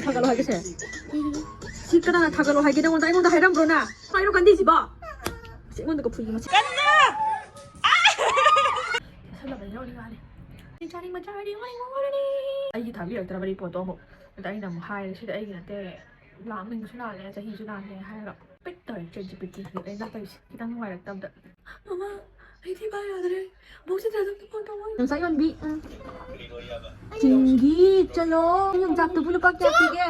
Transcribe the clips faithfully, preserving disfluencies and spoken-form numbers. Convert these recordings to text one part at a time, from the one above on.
ꯊꯥꯒꯠꯂꯣ ꯍꯥꯏꯒꯦꯁꯦ? ꯁꯤ ꯀꯅꯥꯅ ꯊꯥꯒꯠꯂꯣ ꯍꯥꯏꯒꯦ? ꯅꯉꯣꯟꯗ, ꯑꯩꯉꯣꯟꯗ ꯍꯥꯏꯔꯝꯕ꯭ꯔꯣ ꯅꯪ? ꯄꯥꯏꯔꯣ ꯀꯟꯗꯤꯁꯤꯕꯣ꯫ ꯁꯤ ꯑꯩꯉꯣꯟꯗꯒ ꯐꯨꯏ ꯃꯁꯤ꯫ ꯀꯟꯅ! ꯆꯥꯁꯜꯂꯕꯅꯤꯅ ꯎꯔꯤꯡ ꯂꯥꯜꯂꯦ꯫ ꯑꯩ ꯆꯥꯅꯤꯡꯕ ꯆꯥꯔꯗꯤ ꯎꯔꯤꯡ ꯂꯥꯜꯂꯅꯤ꯫ ꯑꯩꯒꯤ ꯊꯥꯕꯤꯔꯛꯇ꯭ꯔꯕ ꯔꯤꯄꯣꯔꯠꯇꯣ ꯑꯃꯨꯛ꯫ ꯑꯗ ꯑꯩꯅ ꯑꯃꯨꯛ ꯍꯥꯏꯔꯦ, ꯁꯤꯗ ꯑꯩꯒꯤ ꯅꯠꯇꯦ, ꯂꯥꯛꯅꯤꯡꯕꯁꯨ ꯂꯥꯜꯂꯦ, ꯆꯍꯤꯁꯨ ꯂꯥꯜꯂꯦ ꯍꯥꯏꯔꯒ ꯄꯤꯛ ꯇꯧꯔꯦ ChatGPT ꯁꯤꯗ ꯑꯩꯅ ꯇꯧꯔꯤꯁꯦ꯫ ꯈꯤꯇꯪ ꯅꯨꯡꯉꯥꯏꯔꯛꯇꯕꯗ꯫ ꯃꯃꯥ, ꯑꯩ ꯊꯤ ꯐꯥꯏ ꯌꯥꯗ꯭ꯔꯦ꯫ ꯕꯣꯛꯁꯤꯗ ꯑꯗꯨꯝ ꯐꯣꯟ ꯇꯧꯕ꯫ ꯌꯣꯡꯆꯥꯛ ꯌꯣꯟꯕꯤ꯫ ꯎꯝ꯫ ꯆꯤꯡꯒꯤ ꯆꯠꯂꯣ꯫ ꯌꯣꯡꯆꯥꯛꯇꯨꯕꯨ ꯂꯨꯄꯥ ꯀꯌꯥ ꯄꯤꯒꯦ?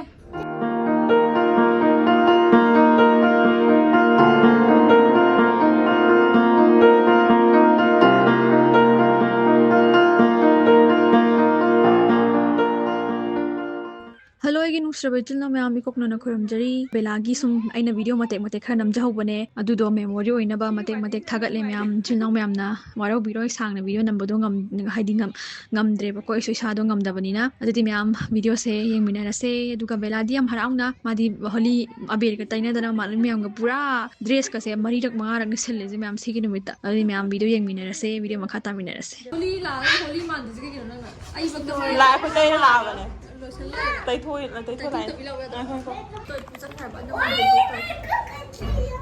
ꯍꯜꯂꯣ, ꯑꯩꯒꯤ ꯅꯨꯡꯁꯤꯔꯕ ꯏꯆꯤꯜ ꯏꯅꯥꯎ ꯃꯌꯥꯝ, ꯏꯀꯣꯛꯅꯅ ꯈꯨꯔꯨꯝꯖꯔꯤ꯫ ꯕꯦꯂꯥꯒꯤ ꯁꯨꯝ ꯑꯩꯅ ꯚꯤꯗꯤꯑꯣ ꯃꯇꯦꯛ ꯃꯇꯦꯛ ꯈꯔ ꯅꯝꯖꯍꯧꯕꯅꯦ, ꯑꯗꯨꯗꯣ ꯃꯦꯃꯣꯔꯤ ꯑꯣꯏꯅꯕ ꯃꯇꯦꯛ ꯃꯇꯦꯛ ꯊꯥꯒꯠꯂꯦ ꯃꯌꯥꯝ꯫ ꯏꯆꯤꯜ ꯏꯅꯥꯎ ꯃꯌꯥꯝꯅ ꯋꯥꯔꯧꯕꯤꯔꯣꯏ, ꯁꯥꯡꯅ ꯚꯤꯗꯤꯑꯣ ꯅꯝꯕꯗꯣ ꯉꯝ-, ꯍꯥꯏꯗꯤ ꯉꯝ-, ꯉꯝꯗ꯭ꯔꯦꯕꯀꯣ, ꯑꯩꯁꯨ ꯏꯁꯥꯗꯣ ꯉꯝꯗꯕꯅꯤꯅ꯫ ꯑꯗꯨꯗꯤ ꯃꯌꯥꯝ ꯚꯤꯗꯤꯑꯣꯁꯦ ꯌꯦꯡꯃꯤꯟꯅꯔꯁꯦ꯫ ꯑꯗꯨꯒ ꯕꯦꯂꯥꯗꯤ ꯌꯥꯝ ꯍꯔꯥꯎꯅ, ꯃꯥꯗꯤ ꯍꯣꯂꯤ ꯑꯕꯦꯔꯒ ꯇꯩꯅꯗꯅ ꯃꯥ ꯃꯌꯥꯝꯒ ꯄꯨꯔꯥ ꯗ꯭ꯔꯦꯁꯀꯁꯦ ꯃꯔꯤꯔꯛ ꯃꯉꯥꯔꯛꯅ ꯁꯤꯜꯂꯤꯁꯦ ꯃꯌꯥꯝ ꯁꯤꯒꯤ ꯅꯨꯃꯤꯠꯇ꯫ ꯑꯗꯨꯗꯤ ꯃꯌꯥꯝ ꯚꯤꯗꯤꯑꯣ ꯌꯦꯡꯃꯤꯟꯅꯔꯁꯦ, ꯚꯤꯗꯤꯑꯣ ꯃꯈꯥ ꯇꯥꯃꯤꯟꯅꯔꯁꯦ꯫ ꯍꯣꯂꯤ ꯂꯥꯛꯑꯒ ꯍꯣꯂꯤ ꯃꯥꯟꯗ꯭ꯔꯤꯁꯦ ꯀꯩꯒꯤꯅꯣ ꯅꯪꯅ? ꯑꯩ ꯂꯥꯛꯄ ꯇꯩꯔ ꯂꯥꯛꯑꯕꯅꯦ꯫ ꯂꯣꯏꯁꯜꯂꯦ꯫ ꯇꯩꯊꯣꯛꯏ-, ꯇꯩꯊꯣꯛ ꯂꯥꯛꯑꯦ꯫ ꯇꯩꯊꯣꯛꯇꯕꯤ ꯂꯥꯛꯑꯣ ꯌꯥꯗ꯭ꯔꯣ? ꯉꯥꯏꯈꯣ, ꯉꯥꯏꯈꯣ꯫ ꯇꯣꯏ ꯄꯨꯡꯆꯠ ꯍꯥꯏꯕ ꯑꯗꯨꯝ ꯇꯩꯊꯣꯛꯇꯣꯏ꯫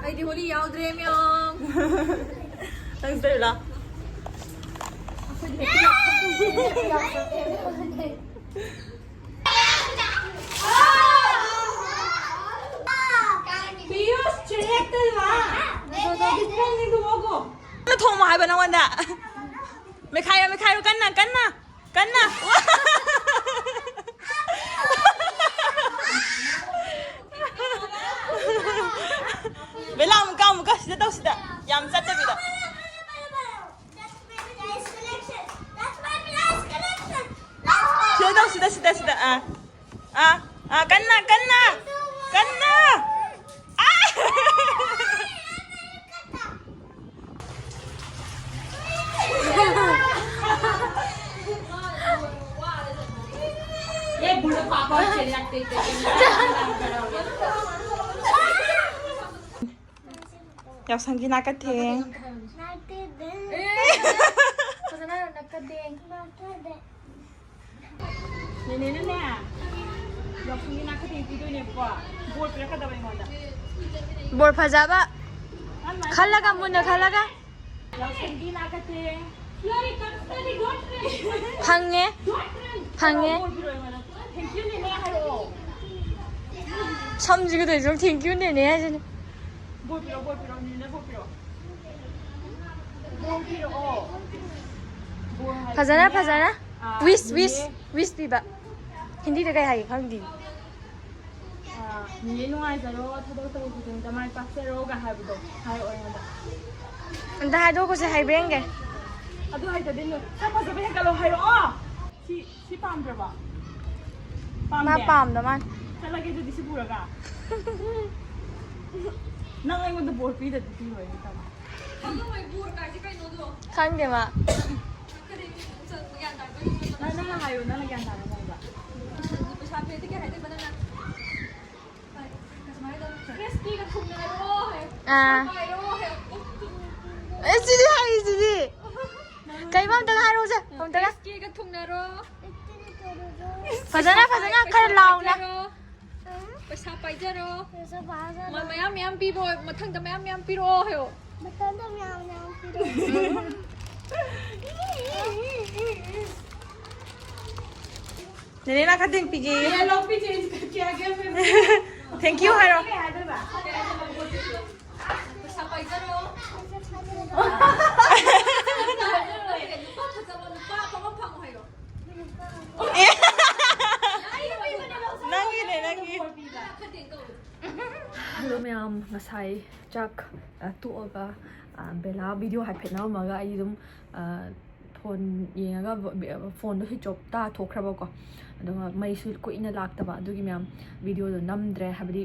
ꯑꯩꯗꯤ ꯍꯣꯂꯤ ꯌꯥꯎꯗ꯭ꯔꯦ ꯃꯌꯥꯝ꯫ ꯅꯪꯁꯨ ꯇꯩꯔꯨ ꯂꯥꯎ꯫ ꯑꯩꯈꯣꯏꯗꯤ ꯍꯦꯛꯇ ꯌꯥꯎ-, ꯌꯥꯎ-, ꯄꯤꯌꯨꯁ, ꯆꯦꯔꯦꯛꯇ ꯂꯥ꯫ ꯗꯤꯁꯄꯦꯟꯁꯤꯡꯗꯨ ꯍꯣꯒꯣ꯫ ꯀꯟꯅ ꯊꯣꯝꯃꯣ ꯍꯥꯏꯕ ꯅꯉꯣꯟꯗ꯫ ꯃꯦꯈꯥꯏꯔꯣ, ꯃꯦꯈꯥꯏꯔꯣ, ꯀꯟꯅ, ꯀꯟꯅ꯫ ꯀꯟꯅ꯫ ꯕꯦꯂꯥ, ꯑꯃꯨꯛꯀ, ꯑꯃꯨꯛꯀ, ꯁꯤꯗ ꯇꯧ, ꯁꯤꯗ꯫ ꯌꯥꯝ ꯆꯠꯇꯕꯤꯗ꯫ ꯁꯤꯗ ꯇꯧ, ꯁꯤꯗ, ꯁꯤꯗ, ꯁꯤꯗ꯫ ꯑꯥ꯫ ꯑꯥ, ꯑꯥ, ꯀꯟꯅ, ꯀꯟꯅ, ꯀꯟꯅ꯫ ꯑꯥ! ꯌꯥꯎꯁꯪꯒꯤ ꯅꯥꯀꯊꯦꯡ꯫ ꯐꯖꯅ ꯍꯥꯏꯔꯣ, ꯅꯥꯀꯊꯦꯡ꯫ ꯅꯦꯅꯦꯅꯅꯦ, ꯌꯥꯎꯁꯪꯒꯤ ꯅꯥꯀꯊꯦꯡ ꯄꯤꯗꯣꯏꯅꯦꯕꯀꯣ꯫ ꯕꯣꯔ ꯄꯤꯔꯛꯀꯗꯕ ꯑꯩꯉꯣꯟꯗ꯫ ꯕꯣꯔ ꯐꯖꯕ ꯈꯜꯂꯒ, ꯃꯨꯟꯅ ꯈꯜꯂꯒ꯫ ꯌꯥꯎꯁꯪꯒꯤ ꯅꯥꯀꯊꯦꯡ꯫ ꯐꯪꯉꯦ꯫ ꯐꯪꯉꯦ꯫ ꯕꯣꯔ ꯄꯤꯔꯛꯑꯣ ꯑꯩꯉꯣꯟꯗ꯫ Thank you ꯅꯦꯅꯦ ꯍꯥꯏꯔꯛꯑꯣ꯫ ꯁꯝꯁꯤꯒ ꯇꯧꯔꯤꯁꯦ ꯌꯦꯡꯉꯨ, thank you ꯅꯦꯅꯦ ꯍꯥꯏꯁꯤꯅꯦ꯫ ꯕꯣꯔ ꯄꯤꯔꯛꯑꯣ, ꯕꯣꯔ ꯄꯤꯔꯛꯑꯣ, ꯅꯦꯅꯦ ꯕꯣꯔ ꯄꯤꯔꯛꯑꯣ꯫ ꯕꯣꯔ ꯄꯤꯔꯛꯑꯣ꯫ ꯕꯣꯔ ꯍꯥꯏ-, ꯐꯖꯅ, ꯅꯦꯅꯦ, ꯐꯖꯅ꯫ ꯑꯥ, Wish, ꯅꯦꯅꯦ꯫ wish, wish ꯄꯤꯕ꯫ ꯍꯤꯟꯗꯤꯗ ꯀꯩ ꯍꯥꯏꯒꯦ ꯈꯪꯗꯦ꯫ ꯑꯥ, ꯅꯦꯅꯦ ꯅꯨꯡꯉꯥꯏꯖꯔꯣ, ꯊꯕꯛ ꯇꯧꯕ ꯈꯨꯗꯤꯡꯗ ꯃꯥꯏ ꯄꯥꯛꯆꯔꯣꯒ ꯍꯥꯏꯕꯗꯣ ꯍꯥꯏꯔꯛꯑꯣ ꯑꯩꯉꯣꯟꯗ꯫ ꯑꯝꯇ ꯍꯥꯏꯗꯣꯛꯈꯣꯁꯦ, ꯍꯩꯕ꯭ꯔꯥ ꯌꯦꯡꯒꯦ꯫ ꯑꯗꯨ ꯍꯩꯇꯗꯤ ꯅꯨ-, ꯁꯛ ꯐꯖꯕ ꯍꯦꯟꯒꯠꯂꯣ ꯍꯥꯏꯔꯛꯑꯣ꯫ ꯁꯤ, ꯁꯤ ꯄꯥꯝꯗ꯭ꯔꯕꯣ? ꯃꯥ ꯄꯥꯝꯗꯦ? ꯄꯥꯝꯗ ꯃꯥꯜꯂꯦ꯫ ꯆꯠꯂꯒꯦ ꯑꯗꯨꯗꯤ ꯁꯤ ꯄꯨꯔꯒ꯫ ꯅꯪ ꯑꯩꯉꯣꯟꯗ ꯕꯣꯔ ꯄꯤꯗꯗꯤ ꯄꯤꯔꯣꯏ ꯑꯩ ꯇꯝꯃꯦ꯫ ꯈꯪꯗꯦ ꯃꯥ꯫ ꯅꯪ, ꯅꯪꯅ ꯍꯥꯏꯌꯣ, ꯅꯪꯅ ꯒ꯭ꯌꯥꯟ ꯇꯥꯕ ꯃꯑꯣꯡꯗ꯫ ꯑꯥ꯫ ꯑꯦ, ꯁꯤꯗꯤ ꯍꯥꯏꯔꯤꯁꯤꯗꯤ꯫ ꯀꯩꯕ, ꯑꯝꯇꯒ ꯍꯥꯏꯔꯛꯎꯁꯦ, ꯑꯝꯇꯒ꯫ ꯀꯦꯒ ꯊꯨꯡꯅꯔꯣ꯫ ꯐꯖꯅ, ꯐꯖꯅ, ꯈꯔ ꯂꯥꯎꯅ꯫ ꯄꯩꯁꯥ ꯄꯥꯏꯖꯔꯣ꯫ ꯃ-, ꯃꯌꯥꯝ ꯃꯌꯥꯝ ꯄꯤꯕ ꯑꯣꯏ-, ꯃꯊꯪꯗ ꯃꯌꯥꯝ ꯃꯌꯥꯝ ꯄꯤꯔꯛꯑꯣ ꯍꯥꯏꯌꯣ꯫ ꯃꯊꯪꯗ ꯃꯌꯥꯝ ꯃꯌꯥꯝ ꯄꯤꯔꯛꯑꯣ꯫ ꯅꯦꯅꯦ ꯅꯥꯀꯊꯦꯡ ꯄꯤꯒꯦ꯫ Thank you ꯍꯥꯏꯔꯣ꯫ ꯄꯩꯁꯥ ꯄꯥꯏꯖꯔꯣ꯫ ꯂꯨꯄꯥ ꯐꯖꯕ ꯅꯨꯄꯥ ꯑꯐꯕ ꯐꯪꯉꯣ ꯍꯥꯏꯌꯣ꯫ ꯅꯪꯒꯤꯅꯦ, ꯅꯪꯒꯤ꯫ ꯍꯜꯂꯣ ꯃꯌꯥꯝ, ꯉꯁꯥꯏ ꯆꯥꯛ, ꯑ, ꯇꯣꯛꯑꯒ, ꯑ, ꯕꯦꯂꯥ ꯚꯤꯗꯤꯑꯣ ꯍꯥꯏꯐꯦꯠ ꯅꯝꯃꯝꯃꯒ ꯑꯩ ꯑꯗꯨꯝ, ꯑ, ꯐꯣꯟ ꯌꯦꯡꯉꯒ ꯕ-, ꯕ-, ꯐꯣꯟꯗꯣ ꯁ꯭ꯋꯤꯆ ꯑꯣꯐ ꯇꯥ ꯊꯣꯛꯈ꯭ꯔꯕꯀꯣ꯫ ꯑꯗꯨꯒ ꯃꯩꯁꯨ ꯀꯨꯏꯅ ꯂꯥꯛꯇꯕ, ꯑꯗꯨꯒꯤ ꯃꯌꯥꯝ ꯚꯤꯗꯤꯑꯣꯗꯣ ꯅꯝꯗ꯭ꯔꯦ꯫ ꯍꯥꯏꯕꯗꯤ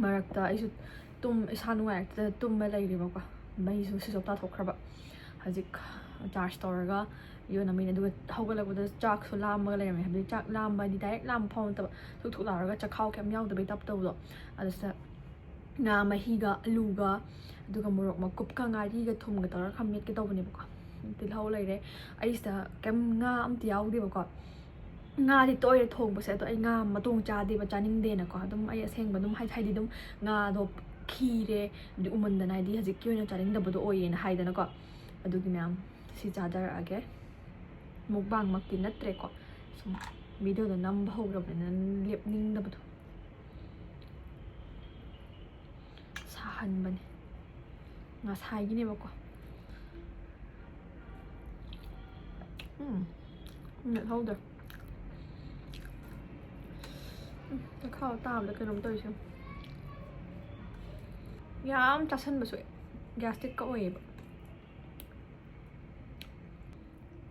ꯃꯔꯛꯇ ꯑꯩꯁꯨ ꯇꯨꯝ-, ꯏꯁꯥ ꯅꯨꯡꯉꯥꯏꯔꯛꯇꯗꯅ ꯇꯨꯝꯕ ꯂꯩꯔꯦꯕꯀꯣ꯫ ꯃꯩꯁꯨ ꯁ꯭ꯋꯤꯆ ꯑꯣꯐ ꯇꯥꯊꯣꯛꯈ꯭ꯔꯕ꯫ ꯍꯧꯖꯤꯛ ꯆꯥꯔꯖ ꯇꯧꯔꯒ ꯌꯣꯟꯅꯃꯤꯅꯦ꯫ ꯑꯗꯨꯒ ꯍꯧꯒꯠꯂꯛꯄꯗ ꯆꯥꯛꯁꯨ ꯂꯥꯝꯃꯒ ꯂꯩꯔꯝꯃꯦ꯫ ꯍꯥꯏꯕꯗꯤ ꯆꯥꯛ ꯂꯥꯝꯕ ꯍꯥꯏꯗꯤ ꯗꯥꯏꯔꯦꯛ ꯂꯥꯝꯕ ꯐꯥꯎ ꯅꯠꯇꯕ, ꯊꯨꯛ ꯊꯨꯛ ꯂꯥꯎꯔꯒ ꯆꯈꯥꯎ ꯀꯩꯝ ꯌꯥꯎꯗꯕꯩ ꯇꯥꯏꯞ ꯇꯧꯕꯗꯣ꯫ ꯑꯗꯨꯁꯤꯗ ꯉꯥ ꯃꯍꯤꯒ ꯑꯂꯨꯒ ꯑꯗꯨꯒ ꯃꯣꯔꯣꯛ ꯃꯀꯨꯞꯀ ꯉꯥꯔꯤꯒ ꯊꯨꯝꯒ ꯇꯧꯔꯒ ꯈꯔ ꯃꯦꯠꯀꯦ ꯇꯧꯕꯅꯦꯕꯀꯣ꯫ ꯇꯤꯜꯍꯧ ꯂꯩꯔꯦ꯫ ꯑꯩꯁꯤꯗ ꯀꯩꯝ, ꯉꯥ ꯑꯝꯇ ꯌꯥꯎꯗꯦꯕꯀꯣ꯫ ꯉꯥꯗꯤ ꯇꯣꯏꯔꯦ ꯊꯣꯡꯕꯁꯦ, ꯑꯗꯣ ꯑꯩ ꯉꯥ ꯃꯇꯣꯡ ꯆꯥꯗꯦꯕ, ꯆꯥꯅꯤꯡꯗꯦꯅꯀꯣ꯫ ꯑꯗꯨꯝ ꯑꯩ ꯑꯁꯦꯡꯕ ꯑꯗꯨꯝ ꯍꯥꯏ-, ꯍꯥꯏꯗꯤ ꯑꯗꯨꯝ ꯉꯥꯗꯣ ꯈꯤꯔꯦ, ꯑꯗꯨ ꯎꯃꯟꯗꯅ, ꯍꯥꯏꯗꯤ ꯍꯧꯖꯤꯛꯀꯤ ꯑꯣꯏꯅ ꯆꯥꯅꯤꯡꯗꯕꯗꯣ ꯑꯣꯏꯌꯦꯅ ꯍꯥꯏꯗꯅꯀꯣ꯫ ꯑꯗꯨꯒꯤ ꯃꯌꯥꯝ ꯁꯤ ꯆꯥꯖꯔꯛꯑꯒꯦ꯫ ꯃꯨꯛꯕꯥꯡꯃꯛꯇꯤ ꯅꯠꯇ꯭ꯔꯦꯀꯣ, ꯁꯨꯝ ꯚꯤꯗꯤꯑꯣꯗꯣ ꯅꯝꯕ ꯍꯧꯈ꯭ꯔꯕꯅꯤꯅ ꯂꯦꯞꯅꯤꯡꯗꯕꯗꯣ꯫ ꯁꯥꯍꯟꯕꯅꯦ꯫ ꯉꯁꯥꯏꯒꯤꯅꯦꯕꯀꯣ꯫ ꯎꯝ꯫ ꯃꯦꯠꯍꯧꯗ꯭ꯔꯦ꯫ ꯎꯝ, ꯆꯈꯥꯎ ꯇꯥꯕꯗ ꯀꯩꯅꯣꯝ ꯇꯧꯔꯤꯁꯦ꯫ ꯌꯥꯝ ꯆꯥꯁꯟꯕꯁꯨ ꯒ꯭ꯌꯥꯁꯇ꯭ꯔꯤꯛꯀ ꯑꯣꯏꯌꯦꯕ꯫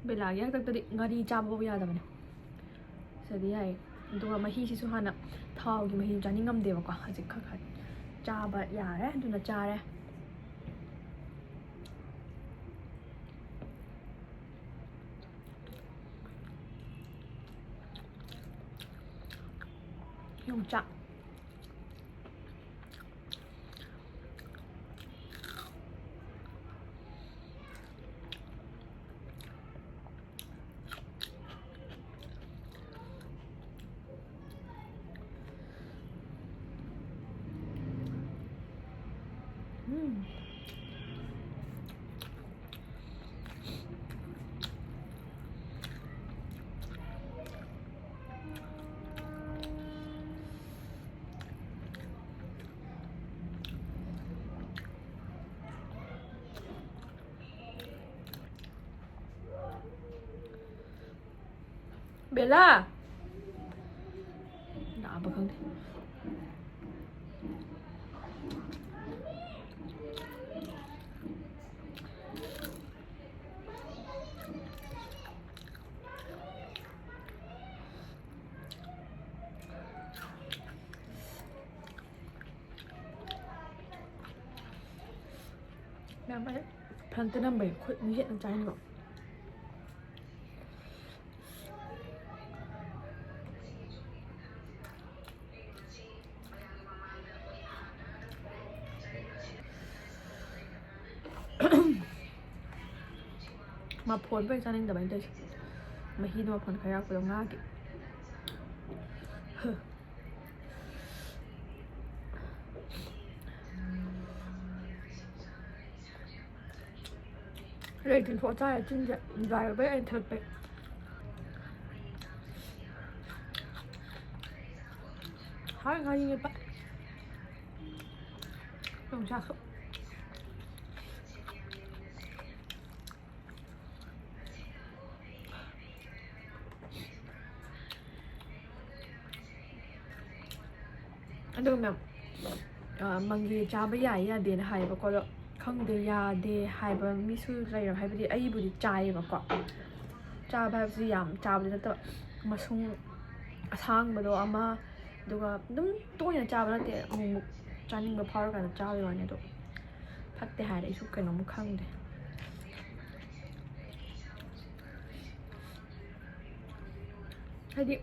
ꯕꯦꯂꯥꯒꯤ ꯍꯥꯛꯇꯛꯇꯗꯤ ꯉꯥꯔꯤ ꯆꯥꯕꯐꯥꯎ ꯌꯥꯗꯕꯅꯦ꯫ ꯁꯤꯗꯗꯤ ꯌꯥꯏꯌꯦ꯫ ꯑꯗꯨꯒ ꯃꯍꯤꯁꯤꯁꯨ ꯍꯥꯟꯅ ꯊꯥꯎꯒꯤ ꯃꯍꯤ ꯆꯥꯅꯤꯡꯉꯝꯗꯦꯕꯀꯣ꯫ ꯍꯧꯖꯤꯛ ꯈꯔ ꯈꯔ ꯆꯥꯕ ꯌꯥꯔꯦ꯫ ꯑꯗꯨꯅ ꯆꯥꯔꯦ꯫ ꯌꯣꯡꯆꯥꯛ꯫ ꯎꯝ꯫ ꯕꯦꯂꯥ! ꯂꯥꯛꯑꯕ ꯈꯪꯗꯦ꯫ ꯃꯌꯥꯝ ꯐꯖꯅ ꯐꯖꯅ ꯅꯝꯕꯩ ꯈꯨꯠ ꯌꯦꯠꯅ ꯆꯥꯏꯅꯤꯀꯣ꯫ ꯃꯐꯣꯟ ꯂꯣꯏ ꯆꯥꯅꯤꯡꯗꯕ ꯑꯩꯅ ꯇꯧꯔꯤꯁꯦ꯫ ꯃꯍꯤꯗꯣ ꯃꯐꯣꯟ ꯈꯔ ꯌꯥꯎꯔꯛꯄꯗꯣ ꯉꯥꯒꯤ꯫ ꯂꯩ ꯇꯤꯟꯊꯣꯛꯑ ꯆꯥꯔꯦ ꯆꯤꯟꯁꯦ꯫ ꯗ꯭ꯔꯥꯏ ꯑꯣꯏꯕꯩ ꯑꯩꯅ ꯊꯣꯠꯄꯩ꯫ ꯍꯥꯏ ꯉꯥꯔꯤ ꯃꯦꯠꯄ꯫ ꯌꯣꯡꯆꯥꯛꯁꯨ꯫ ꯑꯗꯨꯒ ꯃꯦꯝ, ꯑ, ꯃꯪꯒꯦ ꯆꯥꯕ ꯌꯥꯏ ꯌꯥꯗꯦꯅ ꯍꯥꯏꯌꯦꯕꯀꯣ꯫ ꯑꯗꯣ ꯈꯪꯗꯦ, ꯌꯥꯗꯦ ꯍꯥꯏꯕ ꯃꯤꯁꯨ ꯂꯩꯔꯝ-, ꯍꯥꯏꯕꯗꯤ ꯑꯩꯕꯨꯗꯤ ꯆꯥꯏꯌꯦꯕꯀꯣ꯫ ꯆꯥꯕ ꯍꯥꯏꯕꯁꯤ ꯌꯥꯝ ꯆꯥꯕꯗꯤ ꯅꯠꯇꯕ, ꯃꯁꯨꯡ ꯑꯁꯥꯡꯕꯗꯣ ꯑꯃ, ꯑꯗꯨꯒ ꯑꯗꯨꯝ ꯇꯣꯏꯅ ꯆꯥꯕ ꯅꯠꯇꯦ, ꯑꯃꯨꯛꯃꯨꯛ ꯆꯥꯅꯤꯡꯕ ꯐꯥꯎꯔꯀꯥꯟꯗ ꯆꯥꯕꯩ ꯋꯥꯅꯤ꯫ ꯑꯗꯣ ꯐꯠꯇꯦ ꯍꯥꯏꯔꯦ, ꯑꯩꯁꯨ ꯀꯩꯅꯣꯝ ꯈꯪꯗꯦ꯫ ꯍꯥꯏꯗꯤ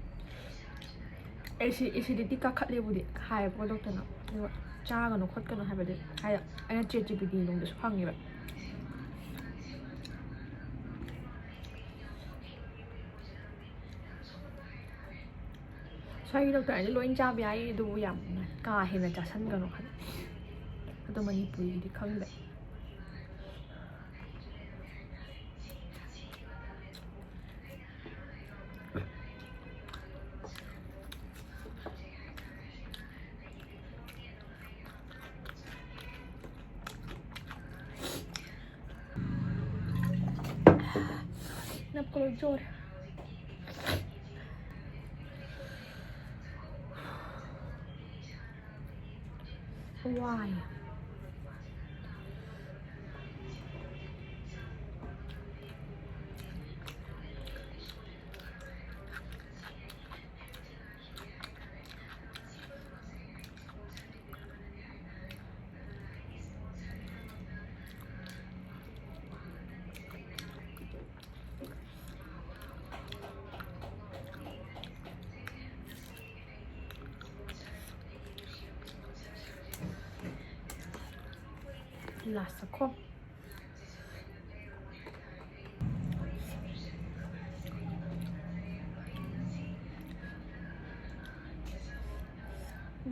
ꯑꯦꯁꯤ-, ꯑꯦꯁꯤꯗꯤꯇꯤ ꯀꯥꯈꯠꯂꯦꯕꯨꯗꯤ ꯍꯥꯏꯌꯦꯕꯀꯣ ꯗꯣꯛꯇꯔꯅ, ꯑꯗꯨꯒ ꯆꯥꯒꯅꯨ ꯈꯣꯠꯀꯅꯨ ꯍꯥꯏꯕꯗꯤ ꯍꯥꯏꯗꯤ ꯑꯩꯅ ꯆꯦꯠ ꯖꯤ ꯄꯤ ꯇꯤꯗꯁꯨ ꯐꯪꯉꯦꯕ꯫ ꯁ꯭ꯋꯥꯏꯒꯤ ꯗꯣꯛꯇꯔ ꯍꯥꯏꯗꯤ ꯂꯣꯏ ꯆꯥꯕ ꯌꯥꯏ, ꯑꯗꯨꯕꯨ ꯌꯥꯝ ꯀꯥ ꯍꯦꯟꯅ ꯆꯥꯁꯟꯒꯅꯨ ꯍꯥꯏꯕ꯫ ꯑꯗꯣ ꯃꯅꯤꯄꯨꯔꯤꯒꯤꯗꯤ ꯈꯪꯗꯦ꯫ ꯅꯞꯀ ꯂꯣꯏ ꯆꯣꯔꯦ꯫ ꯋꯥꯏ꯫ ꯂꯥꯁ ꯆꯥꯛꯈꯣꯝ꯫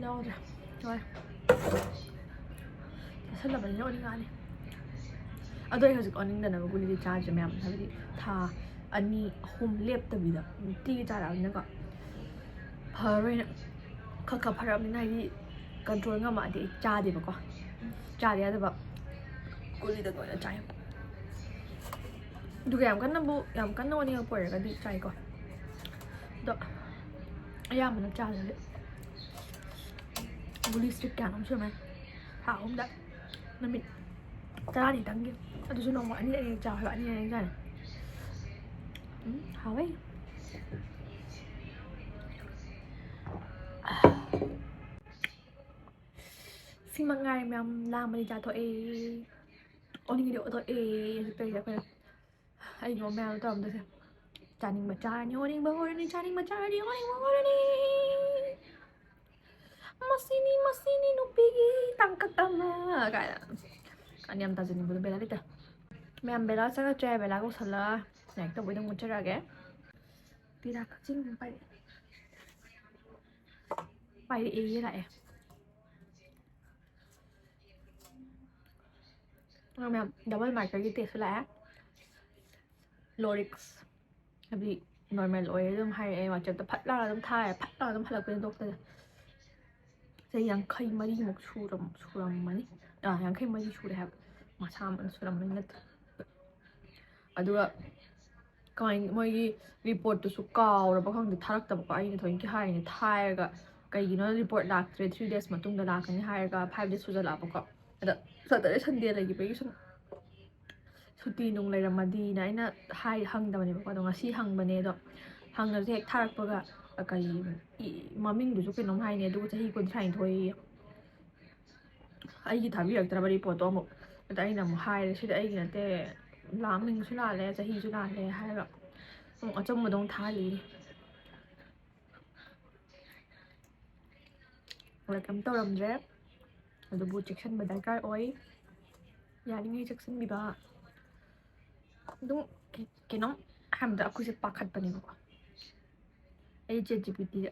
ꯌꯥꯎꯗ꯭ꯔꯦ꯫ ꯂꯣꯏꯔꯦ꯫ ꯆꯥꯁꯜꯂꯕꯅꯤꯅ ꯑꯣꯅꯤꯡꯉꯛꯑꯅꯤ꯫ ꯑꯗꯣ ꯑꯩ ꯍꯧꯖꯤꯛ ꯑꯣꯅꯤꯡꯗꯅꯕ ꯒꯨꯂꯤꯗꯤ ꯆꯥꯗ꯭ꯔꯦ ꯃꯌꯥꯝ, ꯍꯥꯏꯕꯗꯤ ꯊꯥ ꯑꯅꯤ ꯑꯍꯨꯝ ꯂꯦꯞꯇꯕꯤꯗ ꯅꯨꯡꯇꯤꯒꯤ ꯆꯥꯔꯛꯑꯕꯅꯤꯅꯀꯣ, ꯐꯔꯔꯣꯏꯅ ꯈꯔ ꯈꯔ ꯐꯔꯛꯑꯕꯅꯤꯅ, ꯍꯥꯏꯗꯤ ꯀꯟꯇ꯭ꯔꯣꯜ ꯉꯝꯃꯛꯑꯗꯤ ꯑꯩ ꯆꯥꯗꯦꯕꯀꯣ꯫ ꯆꯥꯗ ꯌꯥꯗꯕ ꯒꯨꯂꯤꯗ ꯂꯣꯏꯅ ꯆꯥꯏ꯫ ꯑꯗꯨꯒ ꯌꯥꯝ ꯀꯟꯅꯕꯨ, ꯌꯥꯝ ꯀꯟꯅ ꯑꯣꯅꯤꯡꯉꯛꯄ ꯑꯣꯏꯔꯒꯗꯤ ꯆꯥꯏꯀꯣ꯫ ꯑꯗꯣ ꯑꯌꯥꯝꯕꯅ ꯆꯥꯗ꯭ꯔꯗꯤ꯫ ꯒꯨꯂꯤ ꯁ꯭ꯇ꯭ꯔꯤꯞ ꯀꯌꯥꯅꯣꯝ ꯁꯨꯔꯝꯃꯦ ꯊꯥ ꯑꯍꯨꯝꯗ꯫ ꯅꯨꯃꯤꯠ ꯇꯔꯥꯅꯤꯇꯪꯒꯤ꯫ ꯑꯗꯨꯁꯨ ꯅꯣꯡꯃ ꯑꯅꯤ ꯑꯅꯤ ꯆꯥꯎ ꯍꯥꯏꯕ, ꯑꯅꯤ ꯑꯅꯤ ꯆꯥꯅꯤ꯫ ꯎꯝ, ꯍꯥꯎꯋꯦ꯫ ꯁꯤ ꯃꯉꯥꯏꯔꯦ ꯃꯌꯥꯝ, ꯂꯥꯝꯃꯗꯤ ꯆꯥꯊꯣꯛꯑꯦ꯫ ꯑꯣꯅꯤꯡꯉꯗꯤ ꯑꯣꯊꯣꯛꯑꯦ꯫ ꯍꯧꯖꯤꯛ ꯇꯧꯔꯤꯁꯦ ꯑꯩꯈꯣꯏꯅ꯫ ꯑꯩꯒꯤ ꯃꯌꯥꯝ ꯇꯧꯔꯝꯗꯣꯏꯁꯦ꯫ ꯆꯥꯅꯤꯡꯕ ꯆꯥꯔꯅꯤ, ꯑꯣꯅꯤꯡꯕ ꯑꯣꯏꯔꯅꯤ, ꯆꯥꯅꯤꯡꯕ ꯆꯥꯔꯅꯤ, ꯑꯣꯅꯤꯡꯕ ꯑꯣꯏꯔꯅꯤ꯫ ꯃꯁꯤꯅꯤ, ꯃꯁꯤꯅꯤ ꯅꯨꯄꯤꯒꯤ ꯇꯥꯡꯀꯛ ꯑꯃ ꯀꯥꯏꯅ꯫ ꯀꯥꯟ ꯌꯥꯝ ꯇꯥꯖꯅꯤꯡꯕꯗꯣ ꯕꯦꯂꯥ ꯂꯩꯇꯦ꯫ ꯃꯌꯥꯝ ꯕꯦꯂꯥ ꯆꯪꯉꯛꯇ꯭ꯔꯦ, ꯕꯦꯂꯥ ꯀꯧꯁꯜꯂꯒ ꯂꯥꯏꯔꯤꯛ ꯇꯧꯕꯩꯗꯣ ꯃꯨꯠꯆꯔꯛꯑꯒꯦ꯫ ꯕꯦꯂꯥ ꯀꯛꯆꯤꯡ ꯄꯥꯏꯔꯛꯑꯦ꯫ ꯄꯥꯏꯔꯛꯑꯦꯌꯦ, ꯂꯥꯛꯑꯦ꯫ ꯑ, ꯃꯌꯥꯝ, ꯗꯕꯜ ꯃꯥꯔꯀꯔꯒꯤ ꯇꯦꯁꯁꯨ ꯂꯥꯛꯑꯦ꯫ ꯂꯣꯔꯤꯛꯁ, ꯍꯥꯏꯕꯗꯤ ꯅꯣꯔꯃꯦꯜ ꯑꯣꯏꯔꯦ ꯑꯗꯨꯝ ꯍꯥꯏꯔꯛꯑꯦ, ꯋꯥꯆꯦꯞꯇ ꯐꯠ ꯂꯥꯎꯅ ꯑꯗꯨꯝ ꯊꯥꯔꯦ, ꯐꯠ ꯂꯥꯎꯅ ꯑꯗꯨꯝ ꯍꯜꯂꯛꯄꯅꯦ ꯗꯣꯛꯇꯔꯗ꯫ ꯆꯍꯤ ꯌꯥꯡꯈꯩ ꯃꯔꯤꯃꯨꯛ ꯁꯨꯔꯝ-, ꯁꯨꯔꯝꯃꯅꯤ꯫ ꯑꯥ, ꯌꯥꯡꯈꯩ ꯃꯔꯤ ꯁꯨꯔꯦ ꯍꯥꯏꯕ꯫ ꯃꯁꯥ ꯑꯃ ꯁꯨꯔꯝꯃꯅꯤ ꯅꯠꯇ꯭ꯔꯥ? ꯑꯗꯨꯒ ꯀꯃꯥꯏ-, ꯃꯣꯏꯒꯤ ꯔꯤꯄꯣꯔꯠꯇꯨꯁꯨ ꯀꯥꯎꯔꯕ ꯈꯪꯗꯦ, ꯊꯥꯔꯛꯇꯕꯀꯣ꯫ ꯑꯩꯅ ꯊꯑꯣꯏꯀꯤ ꯍꯥꯏꯔꯤꯅꯦ, ꯊꯥꯔꯒ ꯀꯩꯒꯤꯅꯣ ꯔꯤꯄꯣꯔꯠ ꯂꯥꯛꯇ꯭ꯔꯦ, ꯊ꯭ꯔꯤ ꯗꯦꯖ ꯃꯇꯨꯡꯗ ꯂꯥꯛꯀꯅꯤ ꯍꯥꯏꯔꯒ ꯐꯥꯏꯚ ꯗꯦꯖ ꯁꯨꯖꯜꯂꯛꯑꯕꯀꯣ꯫ ꯑꯗ ꯁꯇꯔꯗꯦ ꯁꯟꯗꯦ ꯂꯩꯈꯤꯕꯒꯤ ꯁꯨꯝ ꯁꯨꯇꯤ ꯅꯨꯡ ꯂꯩꯔꯝꯃꯗꯤꯅ ꯑꯩꯅ ꯍꯥꯏ, ꯍꯪꯗꯕꯅꯦꯕꯀꯣ꯫ ꯑꯗꯣ ꯉꯁꯤ ꯍꯪꯕꯅꯦ꯫ ꯑꯗꯣ ꯍꯪꯉꯁꯨ ꯍꯦꯛ ꯊꯥꯔꯛꯄꯒ, ꯑ, ꯀꯔꯤ, ꯏ-, ꯃꯃꯤꯡꯗꯨꯁꯨ ꯀꯩꯅꯣꯝ ꯍꯥꯏꯅꯦ, ꯑꯗꯨꯒ ꯆꯍꯤ ꯀꯨꯟꯊ꯭ꯔꯥꯅꯤꯊꯣꯏ꯫ ꯑꯩꯒꯤ ꯊꯥꯕꯤꯔꯛꯇ꯭ꯔꯕ ꯔꯤꯄꯣꯔꯠꯇꯣ ꯑꯃꯨꯛ꯫ ꯑꯗ ꯑꯩꯅ ꯑꯃꯨꯛ ꯍꯥꯏꯔꯦ, "ꯁꯤꯗꯤ ꯑꯩꯒꯤ ꯅꯠꯇꯦ, ꯂꯥ-, ꯃꯤꯡꯁꯨ ꯂꯥꯜꯂꯦ, ꯆꯍꯤꯁꯨ ꯂꯥꯜꯂꯦ" ꯍꯥꯏꯔꯒ ꯑꯃꯨꯛ ꯑꯆꯨꯝꯕꯗꯣ ꯑꯃꯨꯛ ꯊꯥꯍꯜꯂꯤꯅꯦ꯫ ꯋꯦꯜꯀꯝ ꯇꯧꯔꯝꯗ꯭ꯔꯦ, ꯑꯗꯨꯕꯨ ꯆꯦꯛꯁꯤꯟꯕ ꯗꯔꯀꯥꯔ ꯑꯣꯏ꯫ ꯌꯥꯔꯤꯉꯩ ꯆꯦꯛꯁꯤꯟꯕꯤꯕ꯫ ꯑꯗꯨꯝ ꯀꯩ-, ꯀꯩꯅꯣꯝ ꯍꯥꯏꯕꯗ ꯑꯩꯈꯣꯏꯁꯦ ꯄꯥꯈꯠꯄꯅꯦꯕꯀꯣ꯫ ꯑꯩ ꯆꯦꯠ ꯖꯤ ꯄꯤ ꯇꯤꯗ